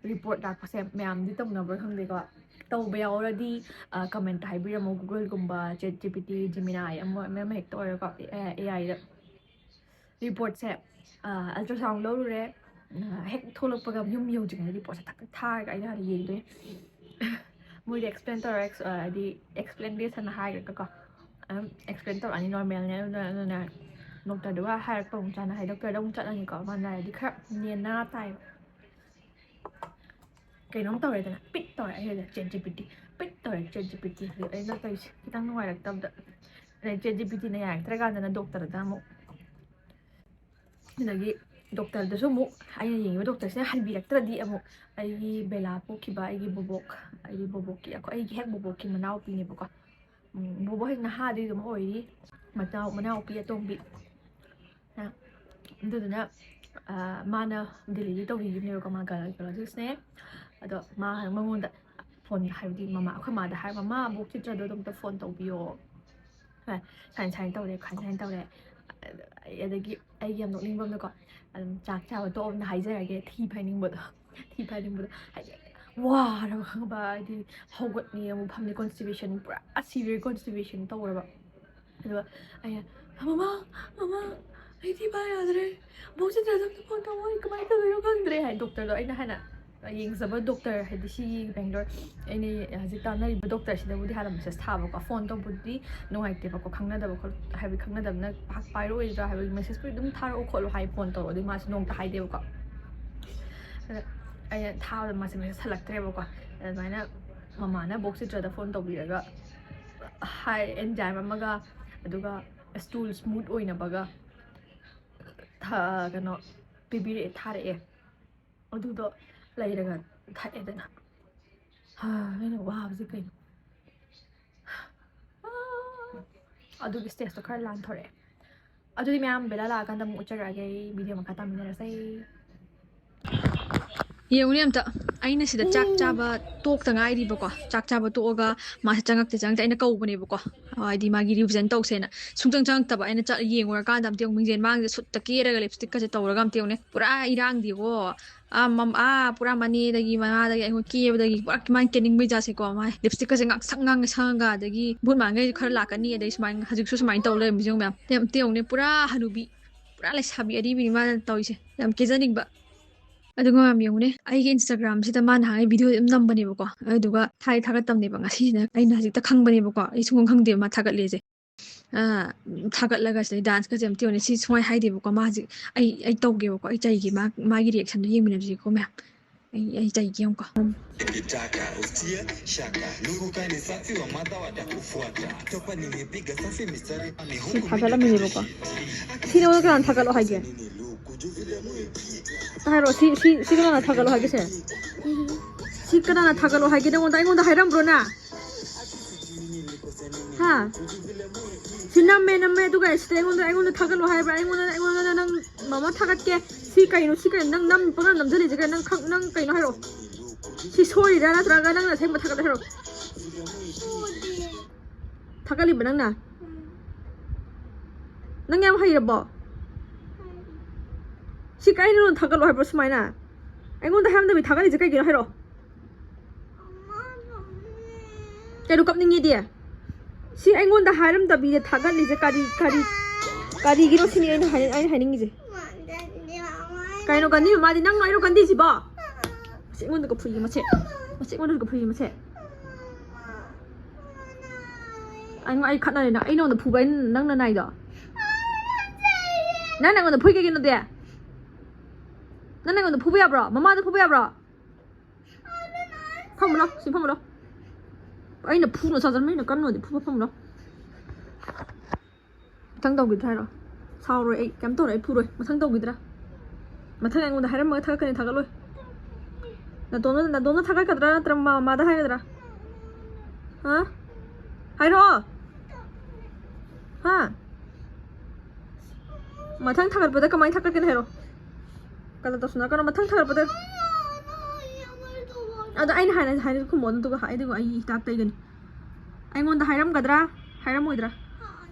ꯔꯤꯄꯣꯔꯠ ꯂꯥꯛꯄꯁꯦ ꯃꯌꯥꯝꯗꯤ ꯇꯧꯅꯕ꯭ꯔꯥ ꯈꯪꯗꯦꯀꯣ꯫ ꯇꯧꯕ ꯌꯥꯎꯔꯗꯤ ꯀꯃꯦꯟꯇ ꯍꯥꯏꯕꯤꯔꯝꯃꯣ꯫ Google ꯒꯨꯝꯕ, ChatGPT, Gemini, ꯑꯃ ꯑꯃ ꯍꯦꯛꯇ ꯑꯣꯏꯔꯣꯀꯣ, ꯑꯦ ꯑꯥꯏꯗ꯫ ꯔꯤꯄꯣꯔꯠꯁꯦ ꯑꯜꯇ꯭ꯔꯥꯁꯥꯎꯟ ꯂꯧꯔꯨꯔꯦ꯫ ꯍꯦꯛ ꯊꯣꯛꯂꯛꯄꯒ ꯌꯨꯝ ꯌꯧꯗ꯭ꯔꯤꯉꯩꯗ ꯔꯤꯄꯣꯔꯠꯁꯦ ꯊꯛ ꯊꯛ ꯊꯥꯔꯒ ꯑꯩꯅ ꯍꯥꯟꯅ ꯌꯦꯡꯗꯣꯏꯅꯦ꯫ ꯃꯣꯏꯗꯤ ꯑꯦꯛꯁꯄ꯭ꯂꯦꯟ ꯇꯧꯔ, ꯍꯥꯏꯗꯤ ꯑꯦꯛꯁꯄ꯭ꯂꯦꯅꯦꯁꯟ ꯍꯥꯏꯔꯒꯀꯣ, ꯑꯗꯨꯝ ꯑꯦꯛꯁꯄ꯭ꯂꯦꯟ ꯇꯧꯔꯛꯑꯅꯤ꯫ ꯅꯣꯔꯃꯦꯜꯅꯦ꯫ ꯑꯗꯨꯅ ꯑꯗꯨꯅ ꯗꯣꯛꯇꯔꯗꯨꯒ ꯍꯥꯏꯔꯛꯄ ꯑꯃꯨꯛ ꯆꯥꯅ ꯍꯥꯏ, ꯗꯣꯛꯇꯔꯗ ꯑꯃꯨꯛ ꯆꯠꯂꯅꯤꯀꯣ꯫ ꯃꯥꯟꯅꯔꯗꯤ ꯈꯔ ꯅꯦꯅꯥ ꯇꯥꯏꯕ꯫ ꯀꯩꯅꯣꯝ ꯇꯧꯔꯦꯗꯅ, ꯄꯤꯠ ꯇꯧꯔꯦ꯫ ꯑꯩ ꯍꯧꯖꯤꯛ ChatGPT, ꯄꯤꯠ ꯇꯧꯔꯦ ChatGPT꯫ ꯍꯧꯖꯤꯛ ꯑꯩꯅ ꯇꯧꯔꯤꯁꯦ ꯈꯤꯇꯪ ꯅꯨꯡꯉꯥꯏꯔꯛꯇꯕꯗ, ꯑꯗꯩ ChatGPTꯅ ꯌꯥꯔꯛꯇ꯭ꯔꯀꯥꯟꯗꯅ ꯗꯣꯛꯇꯔꯗ ꯑꯃꯨꯛ, ꯑꯗꯒꯤ ꯗꯣꯛꯇꯔꯗꯁꯨ ꯑꯃꯨꯛ, ꯑꯩꯅ ꯌꯦꯡꯉꯤꯕ ꯗꯣꯛꯇꯔꯁꯤꯅ ꯍꯟꯕꯤꯔꯛꯇ꯭ꯔꯗꯤ ꯑꯃꯨꯛ, ꯑꯩꯒꯤ ꯕꯦꯂꯥ ꯄꯣꯛꯈꯤꯕ ꯑꯩꯒꯤ ꯕꯣꯕꯣꯛ, ꯑꯩꯒꯤ ꯕꯣꯕꯣꯛꯀꯤ, ꯑꯩꯈꯣꯏ, ꯑꯩꯒꯤ ꯍꯦꯛ ꯕꯣꯕꯣꯛꯀꯤ ꯃꯅꯥꯎꯄꯤꯅꯦꯕꯀꯣ꯫ ꯎꯝ, ꯕꯣꯕꯣꯛ ꯍꯦꯛ ꯅꯍꯥꯗꯤ ꯑꯗꯨꯝ ꯑꯣꯏꯔꯤ꯫ ꯃꯅꯥꯎ-, ꯃꯅꯥꯎꯄꯤ ꯑꯇꯣꯝꯕꯤ꯫ ꯑ, ꯑꯗꯨꯗꯨꯅ, ꯑ, ꯃꯥꯅ ꯗꯦꯂꯤꯗ ꯇꯧꯕꯤꯈꯤꯕꯅꯦꯕꯀꯣ꯫ ꯃꯥ ꯒꯥꯏꯅꯣꯂꯣꯖꯤꯁꯅꯦ꯫ ꯑꯗꯣ ꯃꯥ, ꯃꯉꯣꯟꯗ ꯐꯣꯟ, ꯍꯥꯏꯕꯗꯤ ꯃꯃꯥ, ꯑꯩꯈꯣꯏ ꯃꯥꯗ ꯍꯥꯏ, "ꯃꯃꯥ, ꯑꯕꯣꯛ ꯆꯤꯇ꯭ꯔꯗꯣ ꯑꯗꯨꯝꯇ ꯐꯣꯟ ꯇꯧꯕꯤꯌꯣ꯫ ꯁꯨꯃꯥꯏꯅ, ꯁꯨꯃꯥꯏꯅ ꯇꯧꯔꯦ, ꯁꯨꯃꯥꯏꯅ, ꯁꯨꯃꯥꯏꯅ ꯇꯧꯔꯦ"꯫ ꯑꯗꯒꯤ ꯑꯩꯒꯤ ꯌꯥꯝ ꯅꯣꯛꯅꯤꯡꯕ ꯑꯃꯅꯀꯣ, ꯑꯗꯨꯝ ꯆꯥꯛ ꯆꯥꯕ ꯇꯣꯛꯑꯕꯅ ꯍꯥꯏꯖꯔꯒꯦ, ꯊꯤ ꯐꯥꯏꯅꯤꯡꯕꯗꯣ꯫ ꯊꯤ ꯐꯥꯏꯅꯤꯡꯕꯗꯣ ꯍꯥꯏꯗꯤ ꯋꯥꯔꯕ ꯈꯪꯕ, ꯍꯥꯏꯗꯤ ꯍꯧꯒꯠꯅꯤ ꯑꯃꯨꯛ ꯐꯝꯅꯤ, ꯀꯣꯟꯁꯇꯤꯄꯦꯁꯟ, ꯄꯨꯔꯥ ꯁꯤꯚꯤꯌꯔ ꯀꯣꯟꯁꯇꯤꯄꯦꯁꯟ ꯇꯧꯔꯕ꯫ ꯑꯗꯨꯒ ꯑꯩꯅ, "ꯃꯃꯥ, ꯃꯃꯥ, ꯑꯩ ꯊꯤ ꯐꯥꯏ ꯌꯥꯗ꯭ꯔꯦ, ꯑꯕꯣꯛ ꯆꯤꯇ꯭ꯔꯗ ꯑꯝꯇ ꯐꯣꯟ ꯇꯧꯑꯣ, ꯑꯩ ꯀꯃꯥꯏꯅ ꯇꯧꯗꯣꯏꯅꯣ ꯈꯪꯗ꯭ꯔꯦ" ꯍꯥꯏ꯫ ꯗꯣꯛꯇꯔꯗꯣ ꯑꯩꯅ ꯍꯥꯟꯅ ꯌꯦꯡꯖꯕ ꯗꯣꯛꯇꯔ, ꯍꯥꯏꯗꯤ ꯁꯤꯒꯤ ꯕꯦꯡꯒ꯭ꯂꯣꯔ, ꯑꯩꯅ ꯍꯧꯖꯤꯛ ꯇꯥꯟꯅꯔꯤꯕ ꯗꯣꯛꯇꯔꯁꯤꯗꯕꯨꯗꯤ ꯍꯥꯟꯅ ꯃꯦꯁꯦꯖ ꯊꯥꯕꯀꯣ꯫ ꯐꯣꯟ ꯇꯧꯕꯗꯤ ꯅꯨꯡꯉꯥꯏꯇꯦꯕꯀꯣ, ꯈꯪꯅꯗꯕ ꯈꯣꯠ-, ꯍꯥꯏꯕꯗꯤ ꯈꯪꯅꯗꯕꯅ ꯄꯥꯛ ꯄꯥꯏꯔꯛꯑꯣꯏꯗ꯭ꯔꯥ ꯍꯥꯏꯕꯒꯤ, ꯃꯦꯁꯦꯖꯄꯨꯗꯤ ꯑꯗꯨꯝ ꯊꯥꯔꯛꯑꯣ ꯈꯣꯠꯂꯣ ꯍꯥꯏ, ꯐꯣꯟ ꯇꯧꯔꯛꯑꯣꯗꯤ ꯃꯥꯁꯦ ꯅꯣꯡꯇ ꯍꯥꯏꯗꯦꯕꯀꯣ꯫ ꯑꯗ ꯑꯩꯅ ꯊꯥꯕꯗ ꯃꯥꯁꯦ ꯃꯦꯁꯦꯖ ꯍꯜꯂꯛꯇ꯭ꯔꯦꯕꯀꯣ꯫ ꯑꯗꯨꯃꯥꯏꯅ ꯃꯃꯥꯅ ꯑꯕꯣꯛ ꯆꯤꯇ꯭ꯔꯗ ꯐꯣꯟ ꯇꯧꯕꯤꯔꯒ, ꯍꯥꯏ, ꯑꯦꯟꯖꯥꯏꯝ ꯑꯃꯒ, ꯑꯗꯨꯒ ꯁ꯭ꯇꯨꯜ ꯁ꯭ꯃꯨꯠ ꯑꯣꯏꯅꯕꯒ ꯊ-, ꯀꯩꯅꯣ ꯄꯤꯕꯤꯔꯛꯑꯦ, ꯊꯥꯔꯛꯑꯦ꯫ ꯑꯗꯨꯗꯣ ꯂꯩꯔꯒ ꯊꯛꯑꯦꯗꯅ꯫ ꯍꯥ, ꯑꯩꯅ ꯋꯥꯕꯁꯦ ꯀꯩꯅꯣ꯫ ꯑꯗꯨꯒꯤ ꯁ꯭ꯇꯦꯖꯇꯣ ꯈꯔ ꯂꯥꯟꯊꯣꯔꯛꯑꯦ꯫ ꯑꯗꯨꯗꯤ ꯃꯌꯥꯝ, ꯕꯦꯂꯥ ꯂꯥꯛꯑꯀꯥꯟꯗ ꯑꯃꯨꯛ ꯎꯠꯆꯔꯛꯑꯒꯦ꯫ ꯑꯩ ꯚꯤꯗꯤꯑꯣ ꯃꯈꯥ ꯇꯥꯃꯤꯟꯅꯔꯁꯦ꯫ ꯌꯦꯡꯉꯨꯅꯦ ꯑꯝꯇ, ꯑꯩꯅ ꯁꯤꯗ ꯆꯥꯛ ꯆꯥꯕ ꯇꯣꯛꯇ ꯉꯥꯏꯔꯤꯕꯀꯣ, ꯆꯥꯛ ꯆꯥꯕ ꯇꯣꯛꯑꯒ ꯃꯥꯁꯦ ꯆꯪꯉꯛꯇꯦ, ꯆꯪꯉꯛꯇꯦ, ꯑꯩꯅ ꯀꯧꯕꯅꯦꯕꯀꯣ, ꯍꯥꯏꯗꯤ ꯃꯥꯒꯤ ꯔꯤꯚꯤꯖꯟ ꯇꯧꯁꯦꯅ꯫ ꯁꯨꯡꯆꯪ ꯆꯪꯉꯛꯇꯕ꯫ ꯑꯩꯅ ꯆꯠ- ꯌꯦꯡꯉꯨꯔꯀꯥꯟꯗ ꯑꯝꯇ ꯌꯦꯡꯉꯨ, ꯃꯤꯡꯁꯦꯜ ꯃꯥꯡꯁꯤꯗ ꯁꯨꯠꯇ ꯀꯦꯔꯒ ꯂꯤꯞꯁꯇꯤꯛꯀꯁꯦ ꯇꯧꯔꯒ ꯑꯝꯇ ꯌꯦꯡꯉꯨꯅꯦ, ꯄꯨꯔꯥ ꯏꯔꯥꯡꯗꯤꯀꯣ꯫ ꯑꯥ, ꯃꯝ-, ꯑꯥ, ꯄꯨꯔꯥ ꯃꯅꯦꯗꯒꯤ ꯃꯃꯥꯗꯒꯤ ꯑꯩꯉꯣꯟꯗ ꯀꯦꯕꯗꯒꯤ ꯄꯨꯔꯥ ꯃꯥꯅ ꯀꯦꯅꯤꯡꯕꯩ ꯖꯥꯠꯁꯦꯀꯣ, ꯃꯥ ꯂꯤꯞꯁꯇꯤꯛꯀꯁꯦ ꯉꯥꯛꯁꯪ ꯉꯥꯡꯉ, ꯑꯗꯒꯤ ꯚꯨꯠ ꯃꯥꯟꯈꯩ ꯈꯔ ꯂꯥꯛꯀꯅꯤ, ꯑꯗꯩ ꯁꯨꯃꯥꯏꯅ ꯍꯧꯖꯤꯛꯁꯨ ꯁꯨꯃꯥꯏꯅ ꯇꯧ ꯂꯩꯔꯝꯃꯤꯁꯦ ꯌꯦꯡꯉꯨ ꯃꯌꯥꯝ꯫ ꯌꯥꯝ ꯌꯦꯡꯉꯨꯅꯦ, ꯄꯨꯔꯥ ꯍꯅꯨꯕꯤ, ꯄꯨꯔꯥ ꯂꯩꯁꯥꯕꯤ ꯑꯔꯤꯕꯤꯅꯤ ꯃꯥꯅ ꯇꯧꯔꯤꯁꯦ, ꯌꯥꯝ ꯀꯦꯖꯅꯤꯡꯕ꯫ ꯑꯗꯨꯒ ꯃꯌꯥꯝ ꯌꯦꯡꯉꯨꯅꯦ, ꯑꯩꯒꯤ ꯏꯟꯁꯇꯥꯒ꯭ꯔꯥꯝꯁꯤꯗ ꯃꯥ ꯅꯍꯥꯟꯒꯩ ꯚꯤꯗꯤꯑꯣ ꯑꯗꯨꯝ ꯅꯝꯕꯅꯦꯕꯀꯣ, ꯑꯗꯨꯗꯨꯒ ꯊꯥꯗꯤ ꯊꯥꯒꯠꯇꯕꯅꯦꯕ, ꯉꯁꯤꯁꯤꯅ ꯑꯩꯅ ꯍꯧꯖꯤꯛꯇ ꯈꯪꯕꯅꯦꯕꯀꯣ, ꯑꯩ ꯁꯨꯡꯈꯪ ꯈꯪꯗꯦꯕ ꯃꯥ ꯊꯥꯒꯠꯂꯦꯁꯦ꯫ ꯑꯥ, ꯊꯥꯒꯠꯂꯒ ꯁꯤꯗꯩ ꯗꯥꯟꯁꯀꯁꯦ ꯑꯝꯇ ꯌꯦꯡꯉꯨꯅꯦ, ꯁꯤ ꯁꯨꯃꯥꯏꯅ ꯍꯥꯏꯗꯦꯕꯀꯣ, ꯃꯥ ꯍꯧꯖꯤꯛ ꯑꯩ, ꯑꯩ ꯇꯧꯒꯦꯕꯀꯣ, ꯑꯩ ꯆꯩꯒꯦ, ꯃꯥ, ꯃꯥꯒꯤ ꯔꯤꯌꯦꯛꯁꯟꯗꯣ ꯌꯦꯡꯃꯤꯟꯅꯁꯤꯀꯣ ꯃꯌꯥꯝ꯫ ꯑꯩ, ꯑꯩ ꯆꯩꯒꯦ ꯌꯦꯡꯉꯨꯀꯣ꯫ ꯁꯤ ꯊꯥꯒꯠꯂꯝꯃꯤꯅꯦꯕꯀꯣ꯫ ꯁꯤ ꯅꯉꯣꯟꯗ ꯀꯅꯥꯅ ꯊꯥꯒꯠꯂꯣ ꯍꯥꯏꯒꯦ? ꯍꯥꯏꯔꯣ, ꯁꯤ, ꯁꯤ, ꯁꯤ ꯀꯅꯥꯅ ꯊꯥꯒꯠꯂꯣ ꯍꯥꯏꯒꯦ ꯁꯦ? ꯁꯤ ꯀꯅꯥꯅ ꯊꯥꯒꯠꯂꯣ ꯍꯥꯏꯒꯦ ꯅꯉꯣꯟꯗ? ꯑꯩꯉꯣꯟꯗ ꯍꯥꯏꯔꯝꯕ꯭ꯔꯣ ꯅꯪ? ꯍꯥ? ꯁꯤ ꯅꯝꯃꯦ, ꯅꯝꯃꯦ, ꯑꯗꯨꯒ ꯁꯤꯗ ꯑꯩꯉꯣꯟꯗ, ꯑꯩꯉꯣꯟꯗ ꯊꯥꯒꯠꯂꯣ ꯍꯥꯏꯕ꯭ꯔꯥ? ꯑꯩꯉꯣꯟꯗ, ꯑꯩꯉꯣꯟꯗ ꯅꯪ ꯃꯃꯥ ꯊꯥꯒꯠꯀꯦ꯫ ꯁꯤ ꯀꯩꯅꯣ? ꯁꯤ ꯀꯩꯅꯣ? ꯅꯪ ꯅꯝ-, ꯄꯪꯅꯝ ꯅꯝꯖꯜꯂꯤꯁꯦ ꯀꯩꯅꯣ? ꯅꯪ ꯈꯪ-, ꯅꯪ ꯀꯩꯅꯣ ꯍꯥꯏꯔꯛꯑꯣ꯫ ꯁꯤ ꯁꯣꯏꯔꯤꯔꯥ ꯅꯠꯇ꯭ꯔꯒ ꯅꯪꯅ ꯑꯁꯦꯡꯕ ꯊꯥꯒꯠꯂꯦ ꯍꯥꯏꯔꯛꯑꯣ? ꯊꯥꯒꯠꯂꯤꯕ ꯅꯪꯅ? ꯅꯪ ꯌꯥꯝ ꯍꯩꯔꯕꯣ? ꯁꯤ ꯀꯩꯅꯣ ꯊꯥꯒꯠꯂꯣ ꯍꯥꯏꯕ꯭ꯔꯣ ꯁꯨꯃꯥꯏꯅ? ꯑꯩꯉꯣꯟꯗ ꯍꯥꯏꯔꯝꯗꯕꯤ ꯊꯥꯒꯠꯂꯤꯁꯦ ꯀꯩꯒꯤꯅꯣ ꯍꯥꯏꯔꯛꯑꯣ? ꯀꯩꯅꯣ ꯀꯞꯅꯤꯡꯉꯤꯗꯤ? ꯁꯤ ꯑꯩꯉꯣꯟꯗ ꯍꯥꯏꯔꯝꯗꯕꯤꯗ ꯊꯥꯒꯠꯂꯤꯁꯦ ꯀꯔꯤ, ꯀꯔꯤ, ꯀꯔꯤꯒꯤꯅꯣ ꯁꯤꯅꯤ ꯑꯩꯅ ꯍꯥꯏ-, ꯑꯩꯅ ꯍꯥꯏꯅꯤꯡꯉꯤꯁꯦ꯫ ꯀꯩꯅꯣ ꯀꯟꯗꯤ? ꯃꯥꯗꯤ ꯅꯪ ꯂꯣꯏꯅ ꯀꯟꯗꯤꯁꯤꯕꯣ? ꯃꯁꯤ ꯑꯩꯉꯣꯟꯗꯒ ꯐꯨꯏ, ꯃꯁꯦ꯫ ꯃꯁꯤ ꯑꯩꯉꯣꯟꯗꯒ ꯐꯨꯏ, ꯃꯁꯦ꯫ ꯑꯩꯉꯣꯟ-, ꯑꯩ ꯈꯠꯅꯔꯦ ꯅꯪ꯫ ꯑꯩ ꯅꯉꯣꯟꯗ ꯐꯨꯕ, ꯑꯩ ꯅꯪꯅ ꯅꯥꯏꯗꯣ? ꯅꯪ ꯅꯉꯣꯟꯗ ꯐꯨꯏ ꯀꯩꯒꯤꯅꯣꯗꯤ? ꯅꯪ ꯅꯉꯣꯟꯗ ꯐꯨꯕ ꯌꯥꯕ꯭ꯔꯣ? ꯃꯃꯥꯗ ꯐꯨꯕ ꯌꯥꯕ꯭ꯔꯣ? ꯐꯝꯃꯨ ꯂꯥꯎ, ꯁꯤ ꯐꯝꯃꯨ ꯂꯥꯎ꯫ ꯑꯩꯅ ꯐꯨꯅ ꯆꯥꯖꯟꯕ, ꯑꯩꯅ ꯀꯟꯅꯗꯤ ꯐꯨꯕ, ꯐꯝꯃꯨ ꯂꯥꯎ꯫ ꯃꯊꯪ ꯇꯧꯈꯤꯗ꯭ꯔꯥ ꯍꯥꯏꯔꯣ? ꯁꯥꯎꯔꯣꯏ ꯑꯩ, ꯀꯩꯝ ꯇꯧꯔꯣꯏ, ꯑꯩ ꯐꯨꯔꯣꯏ꯫ ꯃꯊꯪ ꯇꯧꯈꯤꯗ꯭ꯔꯥ? ꯃꯊꯪ ꯑꯩꯉꯣꯟꯗ ꯍꯥꯏꯔꯝꯃꯒ ꯊꯥꯒꯠꯀꯅꯤ, ꯊꯥꯒꯠꯂꯣꯏ꯫ ꯅꯇꯣꯝꯗ, ꯅꯇꯣꯝꯗ ꯊꯥꯒꯠꯀꯗ꯭ꯔꯥ ꯅꯠꯇ꯭ꯔ ꯃꯃꯥꯗ ꯍꯥꯏꯒꯗ꯭ꯔꯥ? ꯍꯥ? ꯍꯥꯏꯔꯛꯑꯣ꯫ ꯍꯥ? ꯃꯊꯪ ꯊꯥꯒꯠꯄꯗ ꯀꯃꯥꯏꯅ ꯊꯥꯒꯠꯀꯅꯤ ꯍꯥꯏꯔꯣ? ꯀꯗꯔ ꯇꯧꯁꯤꯟꯅꯔꯛꯀꯅꯣ, ꯃꯊꯪ ꯊꯥꯒꯠꯄꯗ꯫ ꯑꯗꯣ ꯑꯩꯅ ꯍꯥꯏꯔ ꯍꯥꯏꯔꯗꯤ ꯈꯨꯝꯃꯣ, ꯑꯗꯨꯒ ꯑꯩꯗꯤꯀꯣ ꯑꯩ ꯍꯤꯗꯥꯛ ꯇꯩꯒꯅꯤ꯫ ꯑꯩꯉꯣꯟꯗ ꯍꯥꯏꯔꯝꯒꯗ꯭ꯔꯥ? ꯍꯥꯏꯔꯝꯃꯣꯏꯗ꯭ꯔꯥ?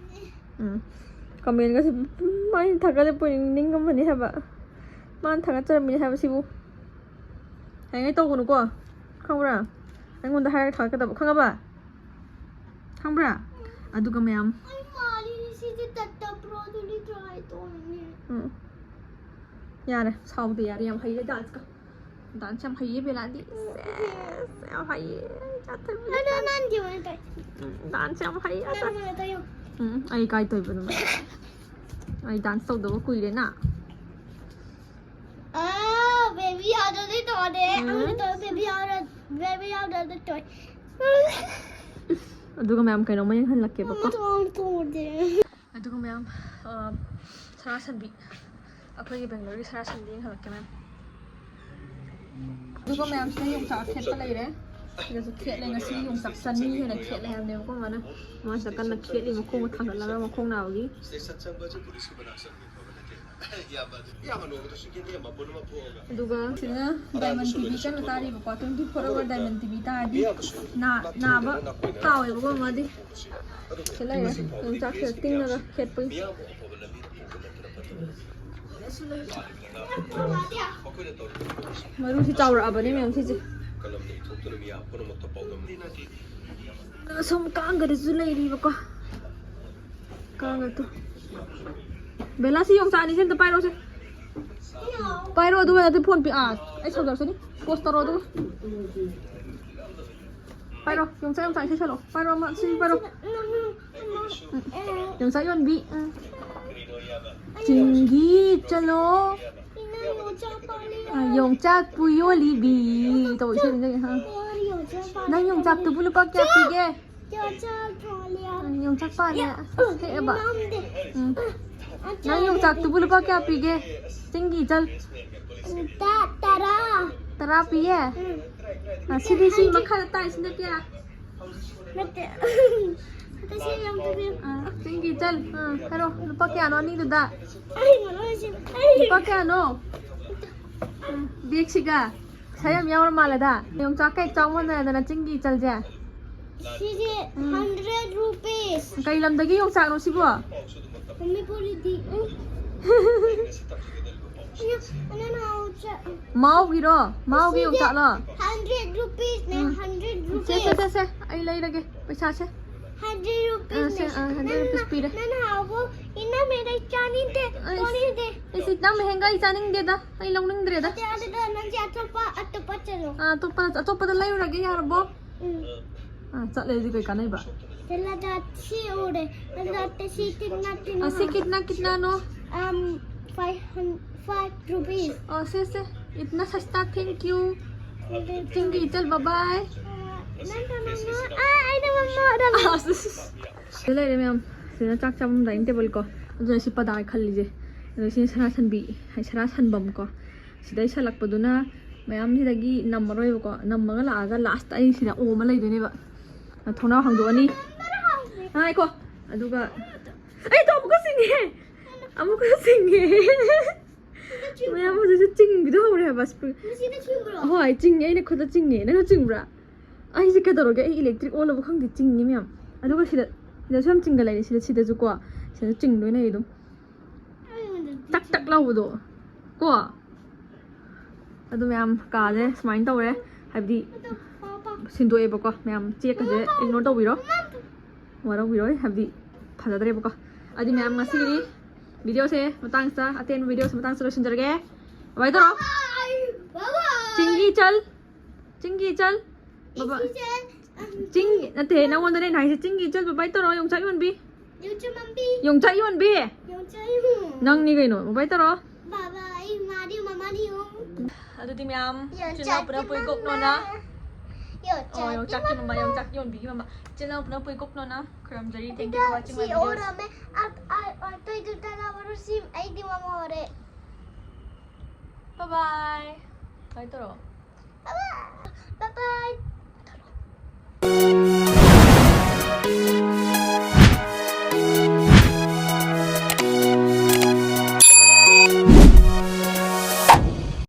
ꯎꯝ꯫ ꯀꯃꯦꯟꯒꯁꯦ ꯃꯥꯏꯅ ꯊꯥꯒꯠꯂꯦ, ꯄꯨꯅꯤꯡ ꯅꯤꯡꯉꯝꯃꯅꯤ ꯍꯥꯏꯕ꯫ ꯃꯥꯅ ꯊꯥꯒꯠꯆꯔꯝꯃꯤꯅꯤ ꯍꯥꯏꯕꯁꯤꯕꯨ꯫ ꯍꯌꯦꯡꯉꯩ ꯇꯧꯒꯅꯨꯀꯣ, ꯈꯪꯕ꯭ꯔꯥ? ꯑꯩꯉꯣꯟꯗ ꯍꯥꯏꯔꯒ ꯊꯥꯒꯠꯀꯗꯕ, ꯈꯪꯉꯕ? ꯈꯪꯕ꯭ꯔꯥ? ꯑꯗꯨꯒ ꯃꯌꯥꯝ꯫ ꯑꯩ ꯃꯥꯜꯂꯤꯅꯦ ꯁꯤꯁꯦ ꯇꯠꯇꯕ꯭ꯔꯣ? ꯑꯗꯨꯗꯤ try ꯇꯧꯔꯤꯅꯦ꯫ ꯎꯝ꯫ ꯌꯥꯔꯦ, ꯁꯥꯎꯗꯦ, ꯌꯥꯔꯦ, ꯌꯥꯝ ꯍꯩꯔꯦ dance ꯀ꯫ Dance ꯌꯥꯝ ꯍꯩꯌꯦ ꯕꯦꯂꯥꯗꯤ꯫ ꯁꯦꯁ, ꯌꯥꯝ ꯍꯩꯌꯦ꯫ ꯆꯠꯊꯕꯤ꯫ ꯑꯗꯣ ꯅꯪꯗꯤ ꯀꯃꯥꯏꯅ ꯇꯧ? ꯎꯝ, dance ꯌꯥꯝ ꯍꯩꯌꯦ꯫ ꯅꯪ ꯀꯃꯥꯏꯅ ꯇꯧ? ꯎꯝ, ꯑꯩ ꯀꯥꯏ ꯇꯧꯕꯅꯣ? ꯑꯩ dance ꯇꯧꯗꯕ ꯀꯨꯏꯔꯦꯅ꯫ ꯑꯥ, baby ꯌꯥꯎꯗ꯭ꯔꯗꯤ ꯇꯧꯗꯦ꯫ ꯎꯝ꯫ ꯑꯩꯅ ꯇꯧ, baby ꯌꯥꯎꯗ꯭ꯔ-, baby ꯌꯥꯎꯗ꯭ꯔꯗꯤ ꯇꯧ꯫ ꯑꯗꯨꯒ ꯃꯌꯥꯝ ꯀꯩꯅꯣꯝꯃ ꯌꯦꯡꯍꯜꯂꯛꯀꯦꯕꯀꯣ꯫ ꯃꯃꯥ ꯇꯧ, ꯇꯧꯗꯦ꯫ ꯑꯗꯨꯒ ꯃꯌꯥꯝ, ꯑ, ꯁꯅꯥ ꯁꯟꯕꯤ, ꯑꯩꯈꯣꯏꯒꯤ ꯕꯦꯡꯒ꯭ꯂꯣꯔꯒꯤ ꯁꯅꯥ ꯁꯟꯕꯤ ꯌꯦꯡꯍꯜꯂꯛꯀꯦ ꯃꯌꯥꯝ꯫ ꯑꯗꯨꯒ ꯃꯌꯥꯝꯁꯤꯅ ꯌꯣꯡꯆꯥꯛ ꯈꯦꯠꯄ ꯂꯩꯔꯦ꯫ ꯁꯤꯗꯁꯨ ꯈꯦꯠꯂꯦ꯫ ꯉꯁꯤ ꯌꯣꯡꯆꯥꯛ ꯆꯅꯤ ꯍꯦꯟꯅ ꯈꯦꯠꯂꯦ ꯍꯥꯏꯕꯅꯦꯕꯀꯣ ꯃꯥꯅ꯫ ꯃꯥꯁꯤꯗ ꯀꯟꯅ ꯈꯦꯠꯂꯤ, ꯃꯈꯣꯡꯒ ꯊꯥꯡꯒꯠꯂꯒ ꯃꯈꯣꯡ ꯅꯥꯕꯒꯤ꯫ ꯑꯗꯨꯒ ꯁꯤꯗꯅ Diamond TV ꯀꯟꯅ ꯇꯥꯔꯤꯕꯀꯣ, twenty four hour Diamond TV ꯇꯥꯔꯗꯤ ꯅꯥ-, ꯅꯥꯕ ꯇꯥꯎꯋꯦꯕꯀꯣ ꯃꯥꯗꯤ꯫ ꯁꯤ ꯂꯩꯔꯦ, ꯌꯣꯡꯆꯥꯛꯁꯤꯗ ꯇꯤꯡꯉꯒ ꯈꯦꯠꯄꯒꯤ꯫ ꯃꯔꯨꯁꯤ ꯆꯥꯎꯔꯛꯑꯕꯅꯦ ꯃꯌꯥꯝ ꯁꯤꯁꯦ꯫ ꯁꯨꯝ ꯀꯥꯡꯒꯗꯁꯨ ꯂꯩꯔꯤꯕꯀꯣ꯫ ꯀꯥꯡꯒ ꯇꯨ꯫ ꯕꯦꯂꯥ, ꯁꯤ ꯌꯣꯡꯆꯥꯛ ꯑꯅꯤꯁꯦ ꯑꯝꯇ ꯄꯥꯏꯔꯣꯁꯦ꯫ ꯄꯥꯏꯔꯣ, ꯑꯗꯨꯒ ꯅꯠꯇꯦ, phone ꯄꯤ-, ꯑꯥ, ꯑꯩ ꯁꯧꯗꯔꯛꯆꯅꯤ꯫ Pause ꯇꯧꯔꯣ ꯑꯗꯨꯒ꯫ ꯄꯥꯏꯔꯣ, ꯌꯣꯡꯆꯥꯛ, ꯌꯣꯡꯆꯥꯛ ꯏꯁꯩ ꯁꯛꯂꯛꯑꯣ꯫ ꯄꯥꯏꯔꯣ ꯑꯃ, ꯁꯤ ꯄꯥꯏꯔꯣ꯫ ꯎꯝ꯫ ꯌꯣꯡꯆꯥꯛ ꯌꯣꯟꯕꯤ꯫ ꯎꯝ꯫ ꯆꯤꯡꯒꯤ ꯆꯠꯂꯣ꯫ ꯑ, ꯌꯣꯡꯆꯥꯛꯄꯨ ꯌꯣꯜꯂꯤꯕꯤ꯫ ꯇꯧ, ꯏꯁꯩ ꯅꯤꯡꯁꯤꯡꯉꯦ, ꯍꯥ꯫ ꯅꯪ ꯌꯣꯡꯆꯥꯛꯇꯨꯕꯨ ꯂꯨꯄꯥ ꯀꯌꯥ ꯄꯤꯒꯦ? ꯌꯣꯡꯆꯥꯛ ꯄꯥꯜꯂꯦ꯫ ꯎꯝ, ꯌꯣꯡꯆꯥꯛ ꯄꯥꯜꯂꯦ꯫ ꯑꯁ, ꯍꯦꯛꯑꯦꯕ꯫ ꯎꯝ꯫ ꯅꯪ ꯌꯣꯡꯆꯥꯛꯇꯨꯕꯨ ꯂꯨꯄꯥ ꯀꯌꯥ ꯄꯤꯒꯦ? ꯆꯤꯡꯒꯤ ꯏꯆꯜ꯫ ꯇ-, ꯇꯔꯥ꯫ ꯇꯔꯥ ꯄꯤꯌꯦ? ꯎꯝ꯫ ꯑ, ꯁꯤꯗꯤ ꯁꯤ ꯃꯈꯥꯗ ꯇꯥꯏꯁꯤꯅ ꯀꯌꯥ? ꯅꯠꯇꯦ꯫ ꯅꯠꯇꯦ, ꯁꯤ ꯌꯥꯝ ꯇꯧꯕꯤꯌꯨ꯫ ꯑ, ꯆꯤꯡꯒꯤ ꯏꯆꯜ꯫ ꯑ, ꯍꯥꯏꯔꯣ꯫ ꯂꯨꯄꯥ ꯀꯌꯥꯅꯣ ꯑꯅꯤꯗꯨꯗ? ꯑꯩ ꯉꯝꯃꯔꯣꯏ ꯁꯤ꯫ ꯑꯩ ꯂꯨꯄꯥ ꯀꯌꯥꯅꯣ? ꯎꯝ, ꯕꯦꯒꯁꯤꯒ? ꯄꯩꯁꯥ ꯌꯥꯝ ꯌꯥꯎꯔ ꯃꯥꯜꯂꯦꯗ꯫ ꯌꯣꯡꯆꯥꯛꯀ ꯍꯦꯛ ꯆꯥꯎ ꯃꯥꯟꯅꯗꯅ ꯆꯤꯡꯒꯤ ꯏꯆꯜꯁꯦ꯫ ꯁꯤꯁꯦ ꯎꯝ꯫ Hundred rupees꯫ ꯀꯩ ꯂꯝꯗꯒꯤ ꯌꯣꯡꯆꯥꯛꯅꯣ ꯁꯤꯕꯣ? ꯃꯅꯤꯄꯨꯔꯤꯗꯤ꯫ ꯅꯪ ꯍꯥꯎ ꯆ-, ꯃꯥꯎꯒꯤꯔꯣ? ꯃꯥꯎꯒꯤ ꯁꯤꯁꯦ ꯌꯣꯡꯆꯥꯛꯂꯣ? Hundred rupees ꯅꯦ, ꯎꯝ꯫ Hundred ꯁꯦ, ꯁꯦ, rupees꯫ ꯁꯦ, ꯁꯦ, ꯑꯩ ꯂꯩꯔꯒꯦ ꯄꯩꯁꯥꯁꯦ꯫ Hundred rupees ꯑꯥ, ꯁꯦ, ꯅꯦ꯫ ꯑꯥ, hundred rupees ꯅꯪꯅ, ꯄꯤꯔꯦ꯫ ꯅꯪꯅ ꯍꯥꯎꯕ ꯏꯅꯝꯃꯦꯗ ꯆꯥꯅꯤꯡꯗꯦ, ꯑꯩꯁ, ꯆꯥꯅꯤꯡꯗꯦ꯫ ꯑꯩꯁ, ꯏꯅꯝꯃ ꯍꯦꯟꯒ ꯑꯩ ꯆꯥꯅꯤꯡꯗꯦꯗ꯫ ꯑꯩ ꯂꯧꯅꯤꯡꯗ꯭ꯔꯦꯗ꯫ ꯑꯗꯨ, ꯑꯗꯨꯗ ꯅꯪꯁꯦ ꯑꯇꯣꯞꯄ, ꯑꯇꯣꯞꯄ ꯆꯠꯂꯣ꯫ ꯑꯥ, ꯑꯇꯣꯞꯄ, ꯑꯇꯣꯞꯄꯗ ꯂꯩꯔꯨꯔꯒꯦ ꯌꯥꯔꯕꯣ? ꯎꯝ꯫ ꯑꯥ, ꯆꯠꯂꯦ ꯑꯗꯨꯗꯤ ꯀꯩ ꯀꯥꯟꯅꯩꯕ? ꯆꯠꯂꯗ ꯁꯤ ꯎꯔꯦ꯫ ꯑꯗꯨꯗ ꯁꯤ ꯀꯤꯠꯅ, ꯀꯤꯠꯅ ꯑꯥ, ꯁꯤ ꯅꯣ꯫ ꯀꯤꯠꯅ, ꯀꯤꯠꯅꯅꯣ? Um, five hundred, five rupees꯫ ꯑꯣ, ꯁꯦ, ꯁꯦ꯫ ꯏꯠꯅ ꯁꯁꯇꯥ, thank you꯫ ꯆꯤꯡꯒꯤ ꯏꯆꯜ, bye bye꯫ ꯑꯥ, ꯅꯪ ꯀꯅꯥꯅꯣ? ꯑꯥ, ꯑꯩꯅ ꯃꯃꯥ ꯑꯣꯏꯔꯝꯃꯦ꯫ ꯑꯥ, ꯁꯤ, ꯁꯤ, ꯁꯤ꯫ ꯁꯤꯗ ꯂꯩꯔꯦ ꯃꯌꯥꯝ꯫ ꯁꯤꯗ ꯆꯥꯛ ꯆꯥꯐꯝ dining table ꯀꯣ꯫ ꯑꯗꯨꯅ ꯁꯤ ꯄꯗꯥ ꯈꯜꯂꯤꯁꯦ꯫ ꯑꯗꯣ ꯁꯤꯅ ꯁꯅꯥ ꯁꯟꯕꯤ, ꯍꯥꯏ, ꯁꯅꯥ ꯁꯟꯕꯝ ꯀꯣ꯫ ꯁꯤꯗꯩ ꯁꯜꯂꯛꯄꯗꯨꯅ ꯃꯌꯥꯝꯁꯤꯗꯒꯤ ꯅꯝꯃꯔꯣꯏꯕꯀꯣ꯫ ꯅꯝꯃꯒ ꯂꯥꯛꯑꯒ last ꯑꯩ ꯁꯤꯗ ꯑꯣꯝꯃ ꯂꯩꯗꯣꯏꯅꯦꯕ꯫ ꯊꯣꯡꯅꯥꯎ ꯍꯥꯡꯗꯣꯛꯑꯅꯤ꯫ ꯉꯥꯏꯈꯣ꯫ ꯑꯗꯨꯒ ꯑꯩ ꯇꯣ ꯑꯃꯨꯛꯀ ꯆꯤꯡꯉꯦ꯫ ꯑꯃꯨꯛꯀ ꯆꯤꯡꯉꯦ꯫ ꯃꯌꯥꯝ ꯍꯧꯖꯤꯛꯁꯨ ꯆꯤꯡꯕꯤꯗꯣ ꯍꯧꯔꯦ ꯍꯥꯏꯕ꯫ ꯁꯤꯗ ꯆꯤꯡꯕ꯭ꯔꯣ? ꯍꯣꯏ, ꯆꯤꯡꯉꯦ꯫ ꯑꯩꯅ ꯈꯨꯠꯇ ꯆꯤꯡꯉꯦ꯫ ꯅꯪꯁꯨ ꯆꯤꯡꯕ꯭ꯔꯥ? ꯑꯩꯁꯦ ꯀꯩꯗꯧꯔꯒꯦ? ꯑꯩ electric ꯑꯣꯜꯂꯕ ꯈꯪꯗꯦ, ꯆꯤꯡꯉꯦ ꯃꯌꯥꯝ꯫ ꯑꯗꯨꯒ ꯁꯤꯗ, ꯁꯤꯗꯁꯨ ꯌꯥꯝ ꯆꯤꯡꯒ ꯂꯩꯔꯦ꯫ ꯁꯤꯗ, ꯁꯤꯗꯁꯨ ꯀꯣ, ꯁꯤꯗꯁꯨ ꯆꯤꯡꯗꯣꯏꯅꯦ ꯑꯩ ꯑꯗꯨꯝ꯫ ꯇꯛ ꯇꯛ ꯂꯥꯎꯕꯗꯣ ꯀꯣ꯫ ꯑꯗꯨ ꯃꯌꯥꯝ ꯀꯥꯁꯦ ꯁꯨꯃꯥꯏꯅ ꯇꯧꯔꯦ, ꯍꯥꯏꯕꯗꯤ ꯁꯤꯟꯗꯣꯛꯑꯦꯕꯀꯣ꯫ ꯃꯌꯥꯝ ꯆꯦꯛꯀꯁꯦ ignore ꯇꯧꯕꯤꯔꯣ, ꯋꯥꯔꯧꯕꯤꯔꯣꯏ, ꯍꯥꯏꯕꯗꯤ ꯐꯖꯗ꯭ꯔꯦꯕꯀꯣ꯫ ꯑꯗꯨꯗꯤ ꯃꯌꯥꯝ ꯉꯁꯤꯒꯤꯗꯤ videoꯁꯦ ꯃꯇꯥꯡꯁꯤꯗ, ꯑꯇꯦꯟꯕ videoꯁꯦ ꯃꯇꯥꯡꯁꯤꯗ ꯂꯣꯏꯁꯤꯟꯖꯔꯒꯦ꯫ Bye bye ꯇꯧꯔꯣ꯫ Bye bye꯫ ꯆꯤꯡꯒꯤ ꯏꯆꯜ, ꯆꯤꯡꯒꯤ ꯏꯆꯜ꯫ ꯕꯕꯥ꯫ ꯏꯆꯦ, ꯆꯤꯡ ꯅꯠꯇꯦ, ꯅꯪꯉꯣꯟꯗꯅꯦ ꯑꯩꯅ ꯍꯥꯏꯁꯦ꯫ ꯆꯤꯡꯒꯤ ꯏꯆꯜ, bye bye ꯇꯧꯔꯣ, ꯌꯣꯡꯆꯥꯛ ꯌꯣꯟꯕꯤ꯫ ꯌꯣꯡꯆꯥꯛ ꯃꯝꯕꯤ꯫ ꯌꯣꯡꯆꯥꯛ ꯌꯣꯟꯕꯤ꯫ ꯌꯣꯡꯆꯥꯛ ꯌꯣꯟ-, ꯅꯪꯅꯤ ꯀꯩꯅꯣ, bye bye ꯇꯧꯔꯣ꯫ ꯕꯕꯥ, ꯑꯩ ꯃꯥꯗꯤ ꯃꯃꯥꯗꯤ ꯌꯣꯡ꯫ ꯑꯗꯨꯗꯤ ꯃꯌꯥꯝ, ꯌꯣꯡꯆꯥꯛꯀꯤ ꯏꯆꯤꯟ ꯏꯅꯥꯎ ꯄꯨꯝꯅꯃꯛ ꯃꯃꯥ꯫ ꯄꯨꯏꯀꯣꯛꯅꯣꯅ꯫ ꯌꯣꯡꯆꯥꯛꯀꯤ ꯑꯣ, ꯌꯣꯡꯆꯥꯛꯀꯤ ꯃꯃꯥ, ꯃꯃꯥ꯫ ꯌꯣꯡꯆꯥꯛ ꯌꯣꯟꯕꯤꯒꯤ ꯃꯃꯥ꯫ ꯏꯆꯤꯟ ꯏꯅꯥꯎ ꯄꯨꯝꯅꯃꯛ ꯄꯨꯏꯀꯣꯛꯅꯣꯅ ꯈꯨꯔꯨꯝꯖꯔꯤ꯫ Thank you for watching my videos꯫ ꯑꯗꯨꯗ ꯁꯤ ꯑꯣꯔꯝꯃꯦ꯫ ꯑ-, ꯑ-, ꯑꯇꯩꯗꯨꯗ ꯂꯧꯔꯨꯁꯤ꯫ ꯑꯩꯗꯤ ꯃꯃꯥ ꯑꯣꯏꯔꯦ꯫ Bye bye꯫ Bye ꯇꯧꯔꯣ꯫ Bye bye꯫